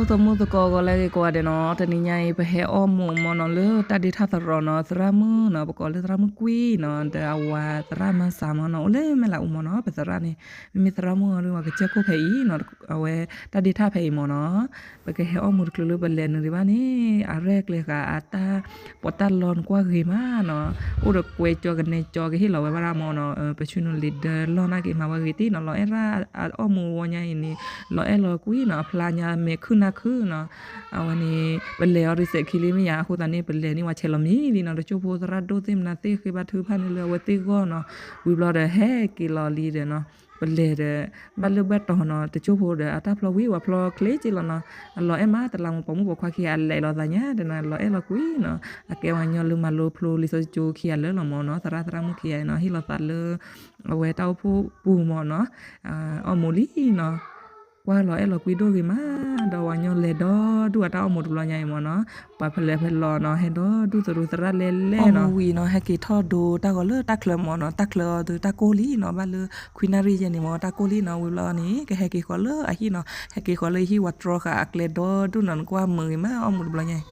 အိၣ်သးမုၣ်သကိးဂီၤလၢအဂ့ၤကိးဂၤဒဲးနီၤ, တနံၤညါအံၤ ပဟဲအီၣ်မူးမၢ်နီၤ လၢတၢ်ဒ့ထၣ်သရိာ်နီၤ, သရၣ်မုၣ်နီၤ, ပကိးလၢသရၣ်မုၣ်ကွံနီၤ, ဒီးအဝၤသရၣ်မၤစၢ်မၢ်နီၤ, အိၣ်လၢမဲာ်လးအူမၢ်နီၤ, ပသရၣ်န့ၣ် မ့မ့ၢ်သရၣ်မုၣ်အီၤဒုး ပှၤကစၢၢ်ခိၣ်ဖဲအံၤနီၤ, အဝဲတၢ်ဒ့ထၣ်ဖဲအံၤမၢ်နီၤ, ပကဟဲအီၣ်မူးတချုးလၢပလဲၤနုာ်ဒံးဘၣ်န့ၣ် အရဲၣ်ကျဲၤဃာ်အတၢ် ပီးတၢ်လီနကွၢ်ဂ့ၤမးနီၤ, အိၣ်ဒီးကွဲးကၠီကနဲကၠီကဟ့ၣ်လီၤဝဲဘၣ်ဒၣ်မၢ်နီၤ, ပဆူနုာ်လံၤဒၢလီၢ်နာ်က့ၤမၤဝဲဂ့ၤတ့ၢ်နီၤ, လီၤအဲၣ်ရၣ်အီၣ်မူးဝီညါအံၤန့ၣ် လီၤအဲၣ်လီၤကွံနီၤ, အဖျါညါမဲာ်ခုၣ်နၢ်ခုၣ်နီၤ, အဝဲန့ၣ် ပလဲၤအီၤဒုးစဲးခံလံမ့ၢ်ယါ, အဃိသတးန့ၣ် ပလဲၤန့ၢ်ဝဲဆဲးလီၤမံၤလံနီၤ, တစိၢ်ဖိသရၣ်ဒိၣ်သ့ၣ်မနုၤသ့ၣ်ဃ့ဘါထုကဖၣ်န့ၣ်လၢအဝဲသ့ၣ်ဂီၢ်နီၤ, ဝံၤဘျီဒီးဟဲက့ၤလီၤလံဒီးနီၤ, ပလဲၤဒီး ဘၣ်လၢဘၣ်တီၤနီၤ, တစိၢ်ဖိဒီးအတၢ်ဖျီဝံၤဝဲဖျီချ့က့လီၤနီၤ, အလီၤအဲၣ်မး တလးမူးပိာ်မုၣ်ပိာ်ခွါခံဂၤအလဲၤလီၤသးညါဒီးနီၤ, လီၤအဲၣ်လီၤကွံနီၤ, အကဲဝဲညီလၢမၤလိဖျိလံာ်စီဆှံကၠိခံဂၤလၢာ်လီၤမၢ်နီၤ, သရၣ်သရၣ်မုၣ်ခံဂၤနီၤ, ဟ့ၣ်လီၤသးလၢ အဝဲတၢ်အိၣ်ဖှိၣ်ပူၤမၢ်နီၤ, အီၣ်မူးလံနီၤ, ကွၢ်လီၤအဲၣ်လီၤကွံဒိၣ်ဂ့ၤမး, ဒီးဝၤညီလဲၤဒီဒူၣ်အတၢ်အီၣ်မူးတဘျီညါအံၤမၢ်နီၤ, ပှၤဖဲလဲၣ်ဖဲလဲၣ်နီၤ, ဟဲဒီဒူၣ်သရူးသရၣ်လဲလဲၣ်နီၤ, အီၣ်မူးဝံၤနီၤ, ဟဲက့ၤထီၣ်ဒိတၢ်ဂီၤလၢတၢ်ချၢမၢ်နီၤ, တၢ်ချၢအီၤဒုးတၢ်ကိၢ်လံနီၤ, ဘၣ်လၢခွံနၣ်ရံၣ်ယဲၢ်န့ၣ်မၢ် တၢ်ကိၢ်လံနီၤ, ဝံၤဘျီန့ၣ် ကဟဲက့ၤဃီၤလၢအဟံၣ်နီၤ, ဟဲက့ၤဃီၤလၢဟံၣ်ဝၤတြီဃာ်အကျဲဒီဒူၣ်နီၤ, နကွၢ်မုာ်ဂ့ၤမး အီၣ်မူးတဘျီညါအံၤ